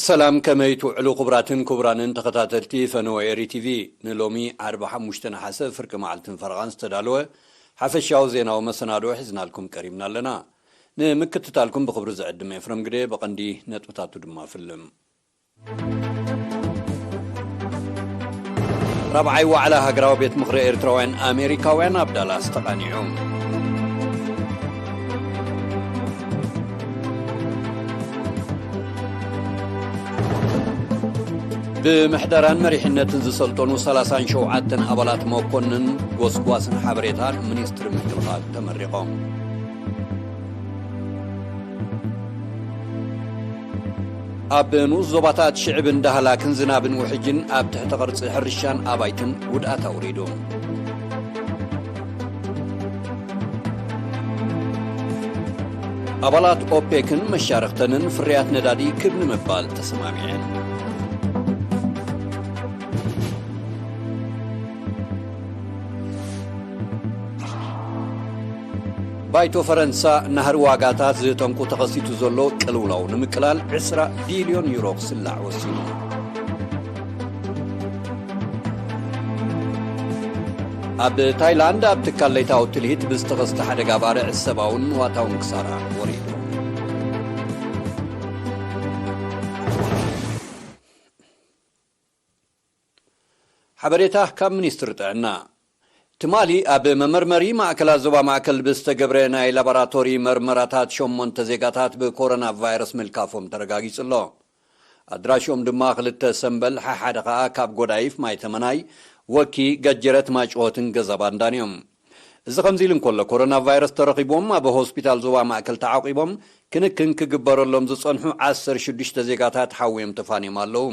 ሰላም፣ ከመይ ትውዕሉ ክቡራትን ክቡራንን ተኸታተልቲ ፈነወ ኤሪ ቲቪ? ንሎሚ ዓርቢ ሓሙሽተ ነሓሰ ፍርቂ መዓልትን ፈረቓን ዝተዳለወ ሓፈሻዊ ዜናዊ መሰናድኦ ሒዝናልኩም ቀሪብና ኣለና። ንምክትታልኩም ብኽብሪ ዝዕድም ኤፍረም ግደ፣ ብቐንዲ ነጥብታቱ ድማ ፍልም። ራብዓይ ዋዕላ ሃገራዊ ቤት ምኽሪ ኤርትራውያን ኣሜሪካውያን ኣብ ዳላስ ተቓኒዑ። ብምሕደራን መሪሕነትን ዝሰልጠኑ ሰላሳን ሸውዓተን ኣባላት መኮንን ጎስጓስን ሓበሬታን ሚኒስትሪ ምክልኻል ተመሪቖም። ኣብ ንኡስ ዞባታት ሽዕብን ዳህላክን ዝናብን ውሕጅን ኣብ ትሕቲ ቅርጺ ሕርሻን ኣባይትን ጉድኣት ኣውሪዱ። ኣባላት ኦፔክን መሻርኽተንን ፍርያት ነዳዲ ክብ ንምባል ተሰማሚዐን። ባይቶ ፈረንሳ ናህሪ ዋጋታት ዝጠንቁ ተኸሲቱ ዘሎ ቅልውላው ንምቅላል ዕስራ ቢልዮን ዩሮ ክስላዕ ወሲኑ። ኣብ ታይላንድ ኣብ ትካል ለይታዊ ትልሂት ብዝተኸስተ ሓደጋ ባርዕ ሰብኣውን ንዋታውን ክሳራ ወሪዱ። ሓበሬታ ካብ ሚኒስትሪ ጥዕና። ትማሊ ኣብ መመርመሪ ማእከላት ዞባ ማእከል ብዝተገብረ ናይ ላቦራቶሪ መርመራታት ሸሞንተ ዜጋታት ብኮሮና ቫይረስ ምልካፎም ተረጋጊጹ ኣሎ። ኣድራሽኦም ድማ ክልተ ሰምበል፣ ሓሓደ ከኣ ካብ ጎዳይፍ ማይ ተመናይ፣ ወኪ፣ ገጀረት ማጭሆትን ገዛ ባንዳን እዮም። እዚ ከምዚ ኢሉ እንከሎ፣ ኮሮና ቫይረስ ተረኺቦም ኣብ ሆስፒታል ዞባ ማእከል ተዓቂቦም ክንክን ክግበረሎም ዝጸንሑ ዓሰርተ ሽዱሽተ ዜጋታት ሓውዮም ተፋንዮም ኣለዉ።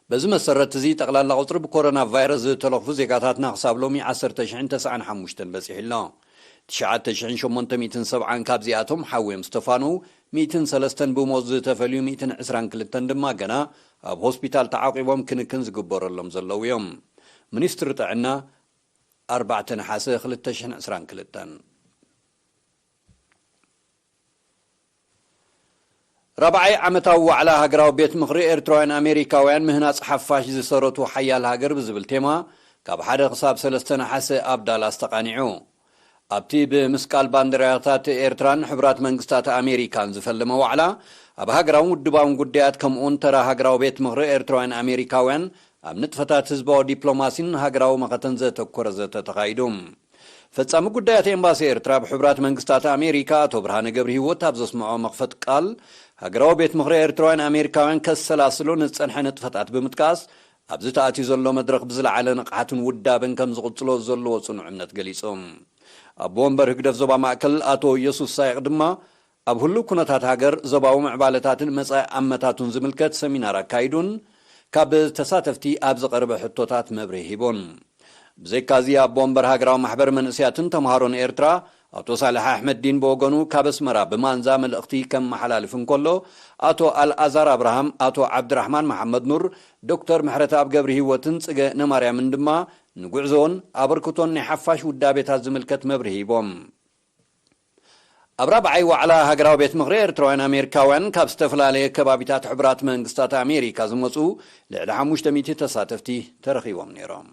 በዚ መሰረት እዚ፣ ጠቕላላ ቁጽሪ ብኮሮና ቫይረስ ዝተለኽፉ ዜጋታትና ክሳብ ሎሚ ዓሰርተ ሽሕን ተስዓን ሓሙሽተን በጺሑ ኣሎ። ትሽዓተ ሽሕን ሸሞንተ ሚእትን ሰብዓን ካብዚኣቶም ሓውዮም ዝተፋንዉ፣ ሚእትን ሰለስተን ብሞት ዝተፈልዩ፣ ሚእትን ዕስራን ክልተን ድማ ገና ኣብ ሆስፒታል ተዓቂቦም ክንክን ዝግበረሎም ዘለዉ እዮም። ሚኒስትሪ ጥዕና፣ ኣርባዕተ ነሓሰ ክልተ ሽሕን ዕስራን ክልተን። ራብዓይ ዓመታዊ ዋዕላ ሃገራዊ ቤት ምኽሪ ኤርትራውያን ኣሜሪካውያን ምህናጽ ሓፋሽ ዝሰረቱ ሓያል ሃገር ብዝብል ቴማ፣ ካብ ሓደ ክሳብ ሰለስተ ነሓሰ ኣብ ዳላስ ተቓኒዑ። ኣብቲ ብምስቃል ባንዴራታት ኤርትራን ሕቡራት መንግስታት ኣሜሪካን ዝፈለመ ዋዕላ፣ ኣብ ሃገራውን ውድባውን ጉዳያት፣ ከምኡውን ተራ ሃገራዊ ቤት ምኽሪ ኤርትራውያን ኣሜሪካውያን ኣብ ንጥፈታት ህዝባዊ ዲፕሎማሲን ሃገራዊ መኸተን ዘተኮረ ዘተ ተኻይዱ። ፈጻሚ ጉዳያት ኤምባሲ ኤርትራ ኣብ ሕቡራት መንግስታት ኣሜሪካ ኣቶ ብርሃነ ገብረሂወት ኣብ ዘስምዖ መኽፈቲ ቃል፣ ሃገራዊ ቤት ምኽሪ ኤርትራውያን ኣሜሪካውያን ከሰላስሎ ንዝጸንሐ ንጥፈታት ብምጥቃስ፣ ኣብዚ ተኣትዩ ዘሎ መድረኽ ብዝለዓለ ንቕሓትን ውዳበን ከም ዝቕጽሎ ዘለዎ ጽኑዕ እምነት ገሊጹ። ኣቦ ወንበር ህግደፍ ዞባ ማእከል ኣቶ የሱስ ሳይቕ ድማ፣ ኣብ ህሉው ኩነታት ሃገር፣ ዞባዊ ምዕባለታትን መጻኢ ኣመታቱን ዝምልከት ሰሚናር ኣካይዱን ካብ ተሳተፍቲ ኣብ ዝቐረበ ሕቶታት መብርሂ ሂቡን። ብዘይካዚ፣ ኣቦ ወንበር ሃገራዊ ማሕበር መንእስያትን ተምሃሮን ኤርትራ ኣቶ ሳልሕ ኣሕመድዲን ብወገኑ ካብ ኣስመራ ብማንዛ መልእኽቲ ከመሓላልፍ እንከሎ፣ ኣቶ ኣልኣዛር ኣብርሃም፣ ኣቶ ዓብድራሕማን መሓመድ ኑር፣ ዶክተር ምሕረተኣብ ገብረ ህይወትን ጽገ ነማርያምን ድማ ንጉዕዞን ኣበርክቶን ናይ ሓፋሽ ውዳቤታት ዝምልከት መብርሂ ሂቦም። ኣብ ራብዓይ ዋዕላ ሃገራዊ ቤት ምኽሪ ኤርትራውያን ኣሜሪካውያን ካብ ዝተፈላለየ ከባቢታት ሕቡራት መንግስታት ኣሜሪካ ዝመጹ ልዕሊ ሓሙሽተ ሚእቲ ተሳተፍቲ ተረኺቦም ነይሮም።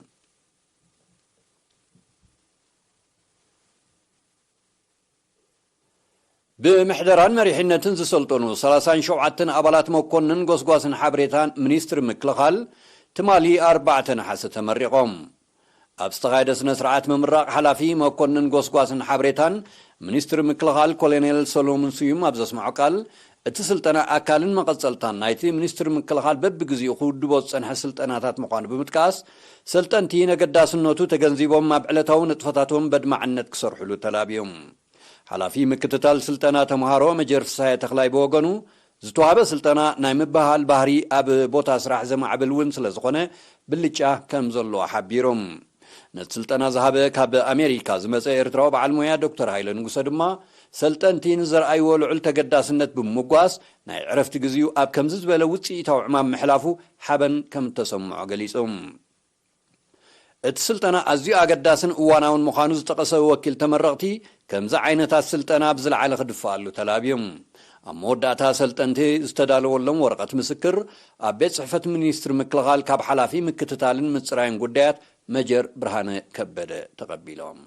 ብምሕደራን መሪሕነትን ዝሰልጠኑ ሰላሳን ሸውዓተን ኣባላት መኮንን ጎስጓስን ሓበሬታን ሚኒስትሪ ምክልኻል ትማሊ ኣርባዕተ ነሓሰ ተመሪቖም። ኣብ ዝተኻየደ ስነ ስርዓት ምምራቕ፣ ሓላፊ መኮንን ጎስጓስን ሓበሬታን ሚኒስትሪ ምክልኻል ኮሎኔል ሰሎሞን ስዩም ኣብ ዘስምዖ ቃል፣ እቲ ስልጠና ኣካልን መቐጸልታን ናይቲ ሚኒስትሪ ምክልኻል በብግዜኡ ክውድቦ ዝጸንሐ ስልጠናታት ምዃኑ ብምጥቃስ፣ ሰልጠንቲ ነገዳስነቱ ተገንዚቦም ኣብ ዕለታዊ ንጥፈታቶም በድማዕነት ክሰርሕሉ ተላብዮም። ሓላፊ ምክትታል ስልጠና ተምሃሮ መጀር ፍስሃየ ተኽላይ ብወገኑ፣ ዝተዋህበ ስልጠና ናይ ምብህሃል ባህሪ ኣብ ቦታ ስራሕ ዘማዕብል እውን ስለ ዝኾነ ብልጫ ከም ዘለዎ ሓቢሩ። ነቲ ስልጠና ዝሃበ ካብ ኣሜሪካ ዝመጸ ኤርትራዊ በዓል ሞያ ዶክተር ሃይለ ንጉሰ ድማ፣ ሰልጠንቲ ንዘርኣይዎ ልዑል ተገዳስነት ብምምጓስ፣ ናይ ዕረፍቲ ግዜኡ ኣብ ከምዚ ዝበለ ውጽኢታዊ ዕማም ምሕላፉ ሓበን ከም እተሰምዖ ገሊጹ። እቲ ስልጠና ኣዝዩ ኣገዳስን እዋናውን ምዃኑ ዝጠቐሰ ወኪል ተመረቕቲ፣ ከምዚ ዓይነታት ስልጠና ብዝለዓለ ክድፍኣሉ ተላብዩ። ኣብ መወዳእታ ሰልጠንቲ ዝተዳለወሎም ወረቐት ምስክር ኣብ ቤት ጽሕፈት ሚኒስትሪ ምክልኻል ካብ ሓላፊ ምክትታልን ምጽራይን ጉዳያት መጀር ብርሃነ ከበደ ተቐቢሎም።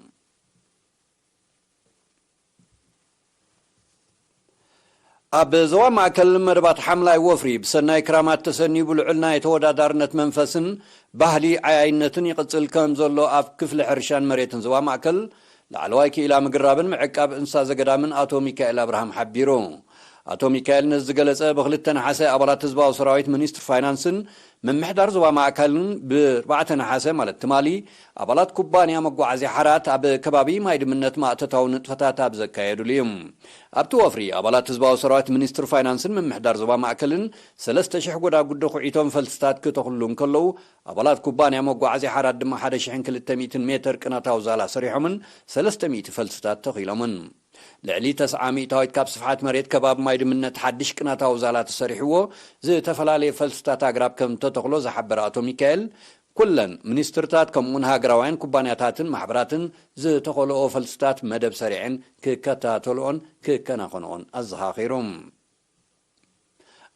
ኣብ ዞባ ማእከል መደባት ሓምላይ ወፍሪ ብሰናይ ክራማት ተሰንዩ ብልዑል ናይ ተወዳዳርነት መንፈስን ባህሊ ዓያይነትን ይቕጽል ከም ዘሎ ኣብ ክፍሊ ሕርሻን መሬትን ዞባ ማእከል ላዕለዋይ ክኢላ ምግራብን ምዕቃብ እንስሳ ዘገዳምን ኣቶ ሚካኤል ኣብርሃም ሓቢሩ። ኣቶ ሚካኤል ነዚ ዝገለጸ ብክልተ ነሓሰ ኣባላት ህዝባዊ ሰራዊት ሚኒስትሪ ፋይናንስን ምምሕዳር ዞባ ማእከልን ብኣርባዕተ ነሓሰ ማለት ትማሊ ኣባላት ኩባንያ መጓዓዝያ ሓራት ኣብ ከባቢ ማይ ድምነት ማእተታዊ ንጥፈታት ኣብ ዘካየዱሉ እዩ። ኣብቲ ወፍሪ ኣባላት ህዝባዊ ሰራዊት ሚኒስትሪ ፋይናንስን ምምሕዳር ዞባ ማእከልን ሰለስተ ሽሕ ጎዳጉዲ ኩዒቶም ፈልስታት ክተኽሉ እንከለዉ ኣባላት ኩባንያ መጓዓዝያ ሓራት ድማ ሓደ ሽሕን ክልተ ሚእትን ሜትር ቅናታዊ ዛላ ሰሪሖምን ሰለስተ ሚእቲ ፈልስታት ተኺሎምን። ልዕሊ ተስዓ ሚእታዊት ካብ ስፍሓት መሬት ከባቢ ማይ ድምነት ሓድሽ ቅናታዊ ዛላ ተሰሪሕዎ ዝተፈላለየ ፈልስታት ኣግራብ ከም ተተኽሎ ዝሓበረ ኣቶ ሚካኤል፣ ኩለን ሚኒስትርታት ከምኡውን ሃገራውያን ኩባንያታትን ማሕበራትን ዝተኸልኦ ፈልስታት መደብ ሰሪዐን ክከታተልኦን ክከናኸንኦን ኣዘኻኺሩ።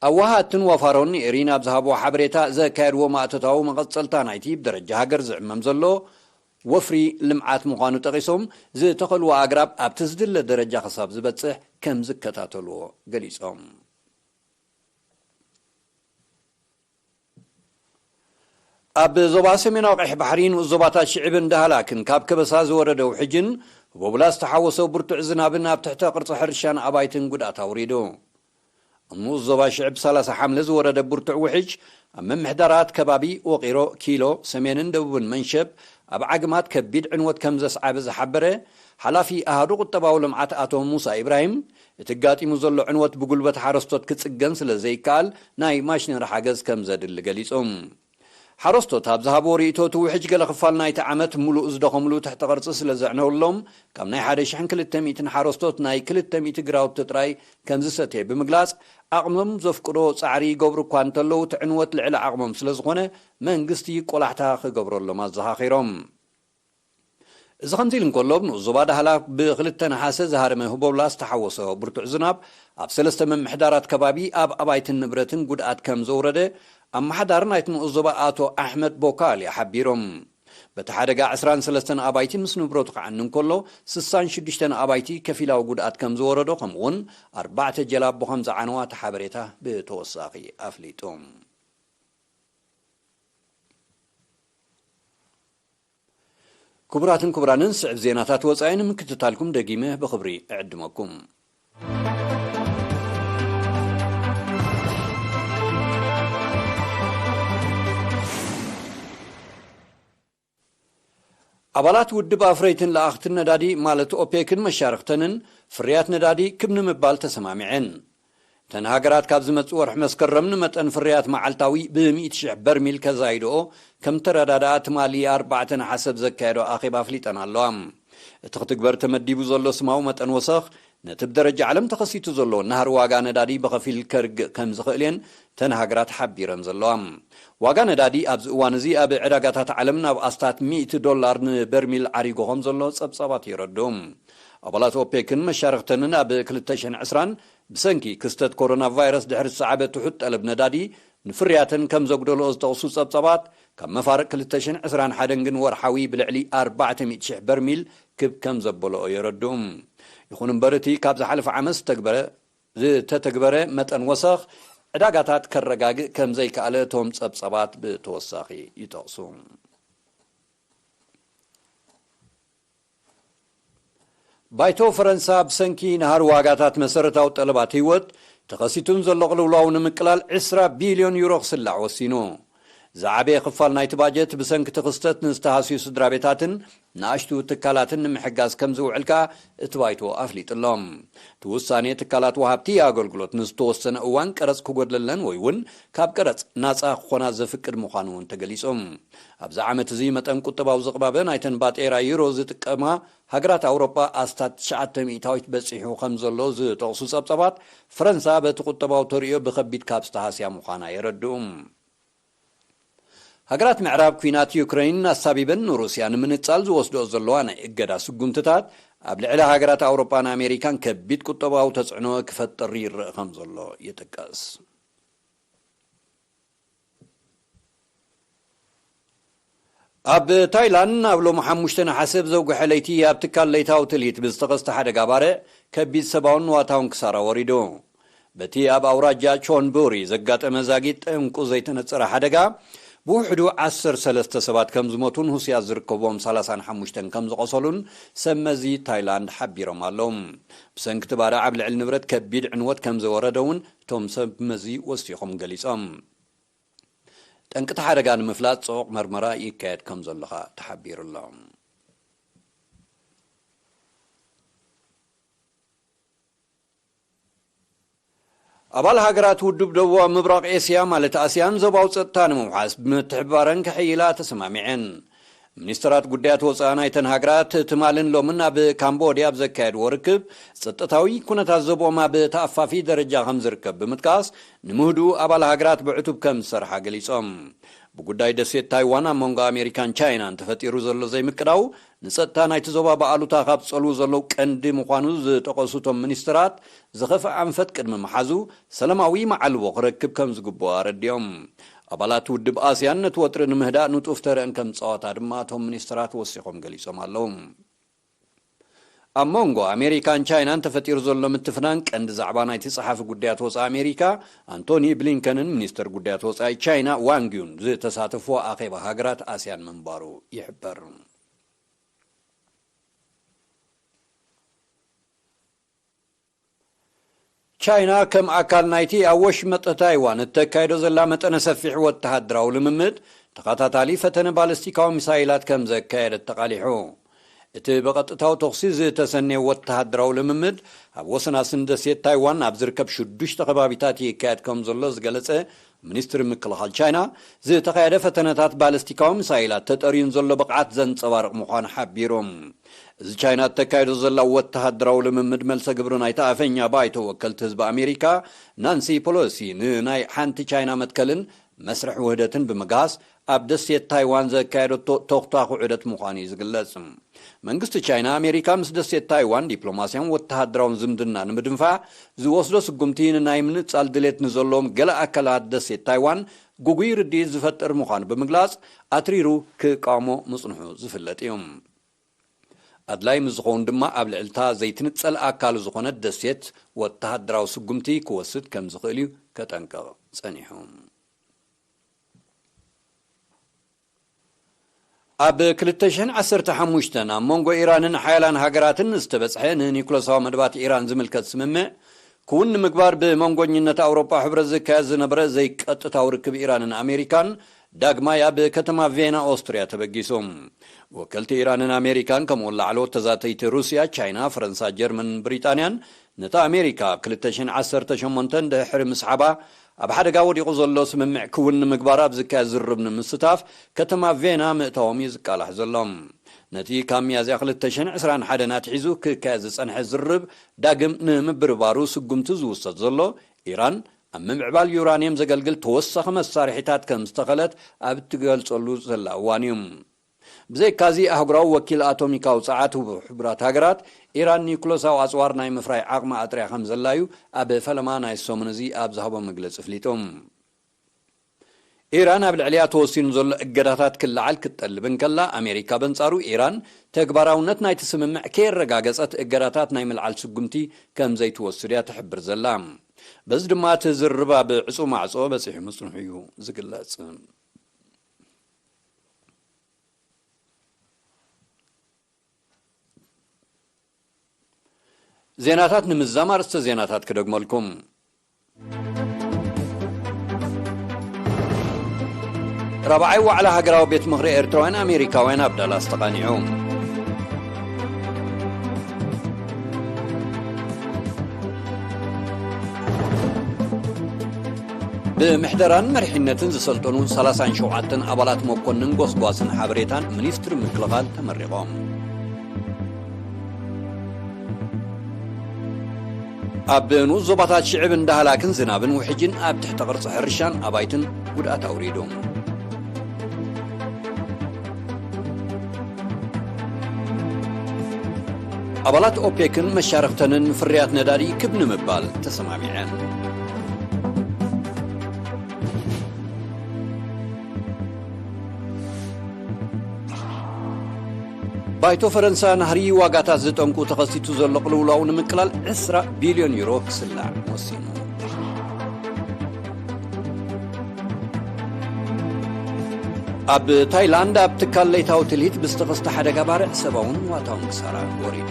ኣዋሃድትን ወፋሮን ንኤሪና ኣብ ዝሃብዎ ሓበሬታ ዘካየድዎ ማእቶታዊ መቐጸልታ ናይቲ ብደረጃ ሃገር ዝዕመም ዘሎ ወፍሪ ልምዓት ምዃኑ ጠቒሶም ዝተኸልዎ ኣግራብ ኣብቲ ዝድለ ደረጃ ክሳብ ዝበጽሕ ከም ዝከታተልዎ ገሊጾም። ኣብ ዞባ ሰሜናዊ ቀይሕ ባሕሪ ንኡስ ዞባታት ሽዕብን ዳህላክን ካብ ከበሳ ዝወረደ ውሕጅን ህቦብላ ዝተሓወሶ ብርቱዕ ዝናብን ኣብ ትሕተ ቅርጺ ሕርሻን ኣባይትን ጉድኣት ኣውሪዱ። ኣብ ንኡስ ዞባ ሽዕብ ሰላሳ ሓምለ ዝወረደ ብርቱዕ ውሕጅ ኣብ ምምሕዳራት ከባቢ ወቂሮ፣ ኪሎ፣ ሰሜንን ደቡብን መንሸብ ኣብ ዓግማት ከቢድ ዕንወት ከም ዘስዓበ ዝሓበረ ሓላፊ ኣሃዱ ቁጠባዊ ልምዓት ኣቶ ሙሳ ኢብራሂም፣ እቲ ኣጋጢሙ ዘሎ ዕንወት ብጉልበት ሓረስቶት ክጽገን ስለ ዘይከኣል ናይ ማሽነሪ ሓገዝ ከም ዘድሊ ገሊጹ። ሓረስቶት ኣብ ዝሃብዎ ርእይቶ፣ እቲ ውሕጅ ገለ ክፋል ናይቲ ዓመት ምሉእ ዝደኸምሉ ትሕተ ቅርጺ ስለ ዘዕነወሎም፣ ካብ ናይ ሓደ ሽሕን ክልተ ሚእትን ሓረስቶት ናይ ክልተ ሚእቲ ግራውቲ ጥራይ ከም ዝሰተየ ብምግላጽ፣ ዓቕሞም ዘፍቅዶ ጻዕሪ ይገብሩ እኳ እንተለዉ፣ እቲ ዕንወት ልዕሊ ዓቕሞም ስለ ዝኾነ፣ መንግስቲ ቆላሕታ ክገብረሎም ኣዘኻኺሮም። እዚ ከምዚ ኢሉ እንከሎ፣ ኣብ ንኡስ ዞባ ዳህላ ብክልተ ነሓሰ ዝሃረመ ህቦብላ ዝተሓወሶ ብርቱዕ ዝናብ ኣብ ሰለስተ ምምሕዳራት ከባቢ ኣብ ኣባይትን ንብረትን ጉድኣት ከም ዘውረደ ኣመሓዳሪ ናይቲ ንኡስ ዞባ ኣቶ ኣሕመድ ቦካልያ ሓቢሮም። በቲ ሓደጋ ዕስራን ሰለስተን ኣባይቲ ምስ ንብረቱ ክዓኒ እንከሎ፣ ስሳን ሽዱሽተን ኣባይቲ ከፊላዊ ጉድኣት ከም ዝወረዶ፣ ከምኡውን ኣርባዕተ ጀላቡ ከም ዝዓነዋ እቲ ሓበሬታ ብተወሳኺ ኣፍሊጡ። ክቡራትን ክቡራንን፣ ስዕብ ዜናታት ወጻኢ ንምክትታልኩም ደጊመ ብኽብሪ እዕድመኩም። ኣባላት ውድብ ኣፍረይትን ለኣኽትን ነዳዲ ማለት ኦፔክን መሻርኽተንን ፍርያት ነዳዲ ክብ ንምባል ተሰማሚዐን። እተን ሃገራት ካብ ዝመጽእ ወርሒ መስከረም ንመጠን ፍርያት መዓልታዊ ብሚእቲ ሽሕ በርሚል ከዛይድኦ ከም ተረዳድኣ ትማሊ ኣርባዕተ ነሓሰ ኣብ ዘካየዶ ኣኼባ ኣፍሊጠን ኣለዋ። እቲ ክትግበር ተመዲቡ ዘሎ ስማዊ መጠን ወሰኽ ነቲ ብደረጃ ዓለም ተኸሲቱ ዘሎ ናህሪ ዋጋ ነዳዲ ብኸፊል ከርግእ ከም ዝኽእል እየን እተን ሃገራት ሓቢረን ዘለዋ። ዋጋ ነዳዲ ኣብዚ እዋን እዚ ኣብ ዕዳጋታት ዓለም ናብ ኣስታት ሚእቲ ዶላር ንበርሚል ዓሪጉ ከም ዘሎ ጸብጻባት የረድኡ። ኣባላት ኦፔክን መሻርኽተንን ኣብ ክልተ ሽሕን ዕስራን ብሰንኪ ክስተት ኮሮና ቫይረስ ድሕሪ ዝሰዓበ ትሑት ጠለብ ነዳዲ ንፍርያተን ከም ዘጉደልኦ ዝጠቕሱ ጸብጻባት፣ ካብ መፋርቕ ክልተ ሽሕን ዕስራን ሓደን ግን ወርሓዊ ብልዕሊ ኣርባዕተ ሚእቲ ሽሕ በርሚል ክብ ከም ዘበለኦ የረድኡ። ይኹን እምበር፣ እቲ ካብ ዝሓለፈ ዓመት ዝተግበረ ዝተተግበረ መጠን ወሰኽ ዕዳጋታት ከረጋግእ ከም ዘይከኣለ እቶም ጸብጻባት ብተወሳኺ ይጠቕሱ። ባይቶ ፈረንሳ ብሰንኪ ናህሪ ዋጋታት መሰረታዊ ጠለባት ህይወት ተኸሲቱን ዘሎ ቅልውላው ንምቅላል ዕስራ ቢልዮን ዩሮ ክስላዕ ወሲኑ። ዝዓበየ ክፋል ናይቲ ባጀት ብሰንኪ እቲ ክስተት ንዝተሃስዩ ስድራ ቤታትን ንኣሽቱ ትካላትን ንምሕጋዝ ከም ዝውዕል ከኣ እቲ ባይቶ ኣፍሊጡ ኣሎ። እቲ ውሳኔ ትካላት ወሃብቲ ኣገልግሎት ንዝተወሰነ እዋን ቀረጽ ክጎድለለን ወይ እውን ካብ ቀረጽ ናጻ ክኾና ዘፍቅድ ምዃኑ እውን ተገሊጹ። ኣብዚ ዓመት እዚ መጠን ቁጠባዊ ዝቕባበ ናይተን ባጤራ ዩሮ ዝጥቀማ ሃገራት ኣውሮጳ ኣስታት ትሽዓተ ሚእታዊት በጺሑ ከም ዘሎ ዝጠቕሱ ጸብጻባት፣ ፈረንሳ በቲ ቁጠባዊ ተርእዮ ብኸቢድ ካብ ዝተሃስያ ምዃና የረድኡ። ሃገራት ምዕራብ ኲናት ዩክረይን ኣሳቢበን ንሩስያ ንምንጻል ዝወስድኦ ዘለዋ ናይ እገዳ ስጉምትታት ኣብ ልዕሊ ሃገራት ኣውሮጳን ኣሜሪካን ከቢድ ቁጠባዊ ተጽዕኖ ክፈጥር ይረአ ከም ዘሎ ይጥቀስ። ኣብ ታይላንድ ኣብ ሎሚ ሓሙሽተ ነሓሰ ብዘውግሐ ለይቲ ኣብ ትካል ለይታዊ ትልሂት ብዝተኸስተ ሓደጋ ባርዕ ከቢድ ሰብኣውን ንዋታውን ክሳራ ወሪዱ። በቲ ኣብ ኣውራጃ ቾንቡሪ ዘጋጠመ ዛጊት ጠንቁ ዘይተነጸረ ሓደጋ፣ ብውሕዱ ዓሰርተ ሰለስተ ሰባት ከም ዝሞቱን ሩስያ ዝርከቦም ሰላሳን ሓሙሽተን ከም ዝቖሰሉን ሰብ መዚ ታይላንድ ሓቢሮም ኣለዉ። ብሰንኪ እቲ ባርዕ ኣብ ልዕሊ ንብረት ከቢድ ዕንወት ከም ዘወረደ እውን እቶም ሰብ መዚ ወሲኾም ገሊጾም። ጠንቂ እቲ ሓደጋ ንምፍላጥ ጽዑቕ መርመራ ይካየድ ከም ዘሎ ኸኣ ተሓቢሩ ኣሎ። ኣባል ሃገራት ውድብ ደቡባዊ ምብራቕ ኤስያ ማለት ኣስያን ዞባዊ ጸጥታ ንምውሓስ ብምትሕብባረን ክሕይላ ተሰማሚዐን። ሚኒስትራት ጉዳያት ወጻኢ ናይተን ሃገራት ትማልን ሎምን ኣብ ካምቦድያ ኣብ ዘካየድዎ ርክብ፣ ጸጥታዊ ኩነታት ዞብኦም ኣብ ተኣፋፊ ደረጃ ከም ዝርከብ ብምጥቃስ፣ ንምህድኡ ኣባል ሃገራት ብዕቱብ ከም ዝሰርሓ ገሊጾም። ብጉዳይ ደሴት ታይዋን ኣብ መንጎ ኣሜሪካን ቻይናን ተፈጢሩ ዘሎ ዘይምቅዳው፣ ንጸጥታ ናይቲ ዞባ ብኣሉታ ካብ ዝጸልዉ ዘለዉ ቀንዲ ምዃኑ ዝጠቐሱ እቶም ሚኒስትራት፣ ዝኸፍአ ኣንፈት ቅድሚ ምሓዙ፣ ሰላማዊ መዓልቦ ክረክብ ከም ዝግብኦ ኣረዲኦም። ኣባላት ውድብ ኣስያን ነቲ ወጥሪ ንምህዳእ ንጡፍ ተረአን ከም ዝጻወታ ድማ እቶም ሚኒስትራት ወሲኾም ገሊጾም ኣለዉ። ኣብ መንጎ ኣሜሪካን ቻይናን ተፈጢሩ ዘሎ ምትፍናን ቀንዲ ዛዕባ ናይቲ ጸሓፊ ጉዳያት ወጻኢ ኣሜሪካ ኣንቶኒ ብሊንከንን ሚኒስተር ጉዳያት ወጻኢ ቻይና ዋንግ ዩን ዝተሳተፍዎ ኣኼባ ሃገራት ኣስያን ምንባሩ ይሕበር። ቻይና ከም ኣካል ናይቲ ኣብ ወሽመጥ ታይዋን እተካይዶ ዘላ መጠነ ሰፊሕ ወተሃደራዊ ልምምድ፣ ተኸታታሊ ፈተነ ባለስቲካዊ ሚሳይላት ከም ዘካየደት ተቓሊሑ። እቲ ብቐጥታዊ ተኹሲ ዝተሰነየ ወተሃደራዊ ልምምድ፣ ኣብ ወሰናስን ደሴት ታይዋን ኣብ ዝርከብ ሽዱሽተ ከባቢታት ይካየድ ከም ዘሎ ዝገለጸ ሚኒስትሪ ምክልኻል ቻይና፣ ዝተኻየደ ፈተነታት ባለስቲካዊ ሚሳይላት ተጠርዩን ዘሎ ብቕዓት ዘንጸባርቕ ምዃኑ ሓቢሩ። እዚ ቻይና እተካይዶ ዘላ ወተሃደራዊ ልምምድ፣ መልሰ ግብሪ ናይቲ ኣፈኛ ባይቶ ወከልቲ ህዝቢ ኣሜሪካ ናንሲ ፖሎሲ ንናይ ሓንቲ ቻይና መትከልን መስርሕ ውህደትን ብምግሃስ፣ ኣብ ደሴት ታይዋን ዘካየደቶ ተኹታኹ ዑደት ምዃኑ እዩ ዝግለጽ። መንግስቲ ቻይና፣ ኣሜሪካ ምስ ደሴት ታይዋን ዲፕሎማስያን ወተሃደራውን ዝምድና ንምድንፋዕ ዝወስዶ ስጉምቲ፣ ንናይ ምንጻል ድሌት ንዘለዎም ገለ ኣካላት ደሴት ታይዋን ግጉይ ርድኢት ዝፈጥር ምዃኑ ብምግላጽ፣ ኣትሪሩ ክቃወሞ ምጽንሑ ዝፍለጥ እዩ። ኣድላይ ምስ ዝኸውን ድማ፣ ኣብ ልዕልታ ዘይትንጸል ኣካሉ ዝኾነት ደሴት ወተሃደራዊ ስጉምቲ ክወስድ ከም ዝኽእል እዩ ከጠንቅቕ ጸኒሑ። ኣብ ክልተ ሽሕን ዓሰርተ ሓሙሽተን ኣብ መንጎ ኢራንን ሓያላን ሃገራትን ዝተበጽሐ ንኒኩለሳዊ መደባት ኢራን ዝምልከት ስምምዕ ክውን ንምግባር ብመንጎኝነት ኣውሮጳ ሕብረት ዝካየድ ዝነበረ ዘይቀጥታዊ ርክብ ኢራንን ኣሜሪካን ዳግማይ ኣብ ከተማ ቬና ኦስትርያ ተበጊሱ። ወከልቲ ኢራንን ኣሜሪካን ከምኡ እውን ላዕለዎት ተዛተይቲ ሩስያ፣ ቻይና፣ ፈረንሳ፣ ጀርመንን ብሪጣንያን ነታ ኣሜሪካ ኣብ ክልተ ሽሕን ዓሰርተ ሸሞንተን ድሕሪ ምስዓባ ኣብ ሓደጋ ወዲቑ ዘሎ ስምምዕ ክውን ንምግባር ኣብ ዝካየድ ዝርርብ ንምስታፍ ከተማ ቬና ምእታዎም እዩ ዝቃላሕ ዘሎ። ነቲ ካብ ሚያዝያ ክልተ ሽሕን ዕስራን ሓደን ኣትሒዙ ክካየድ ዝጸንሐ ዝርርብ ዳግም ንምብርባሩ ስጉምቲ ዝውሰድ ዘሎ፣ ኢራን ኣብ ምምዕባል ዩራንየም ዘገልግል ተወሳኺ መሳርሒታት ከም ዝተኸለት ኣብ እትገልጸሉ ዘላ እዋን እዩ። ብዘይካዚ፣ ኣህጉራዊ ወኪል ኣቶሚካዊ ጸዓት ሕቡራት ሃገራት፣ ኢራን ኒኩለሳዊ ኣጽዋር ናይ ምፍራይ ዓቕሚ ኣጥርያ ከም ዘላ እዩ ኣብ ፈለማ ናይ ሰሙን እዚ ኣብ ዝሃቦ መግለጺ ኣፍሊጡ። ኢራን ኣብ ልዕሊኣ ተወሲኑ ዘሎ እገዳታት ክለዓል ክትጠልብ እንከላ፣ ኣሜሪካ በንጻሩ ኢራን ተግባራውነት ናይቲ ስምምዕ ከየረጋገጸት እገዳታት ናይ ምልዓል ስጉምቲ ከም ዘይትወስድ እያ ትሕብር ዘላ። በዚ ድማ እቲ ዝርርብ ኣብ ዕጹው ማዕጾ በጺሑ ምጽንሑ እዩ ዝግለጽ። ዜናታት ንምዝዛም ኣርእስተ ዜናታት ክደግመልኩም። ራብዓይ ዋዕላ ሃገራዊ ቤት ምኽሪ ኤርትራውያን ኣሜሪካውያን ኣብ ዳላስ ተቓኒዑ። ብምሕደራን መሪሕነትን ዝሰልጠኑ ሰላሳን ሸውዓተን ኣባላት መኮንን ጎስጓስን ሓበሬታን ሚኒስትሪ ምክልኻል ተመሪቖም። ኣብ ንኡስ ዞባታት ሽዕብን ዳህላክን ዝናብን ውሕጅን ኣብ ትሕቲ ቅርጺ ሕርሻን ኣባይትን ጉድኣት ኣውሪዱ። ኣባላት ኦፔክን መሻርኽተንን ፍርያት ነዳዲ ክብ ንምባል ተሰማሚዐን። ባይቶ ፈረንሳ ናህሪ ዋጋታት ዝጠንቁ ተኸሲቱ ዘሎ ቅልውላው ንምቅላል ዕስራ ቢልዮን ዩሮ ክስላዕ ወሲኑ። ኣብ ታይላንድ ኣብ ትካል ለይታዊ ትልሂት ብዝተኸስተ ሓደጋ ባርዕ ሰብኣውን ዋታውን ክሳራ ወሪዱ።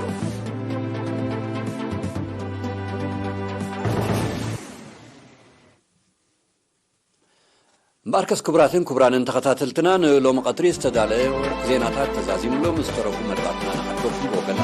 እምበኣርከስ ክቡራትን ክቡራንን ተኸታተልትና ንሎሚ ቀትሪ ዝተዳለየ ዜናታት ተዛዚምሎም ዝተረፉ መደባትና ንዓድኩም ብወገና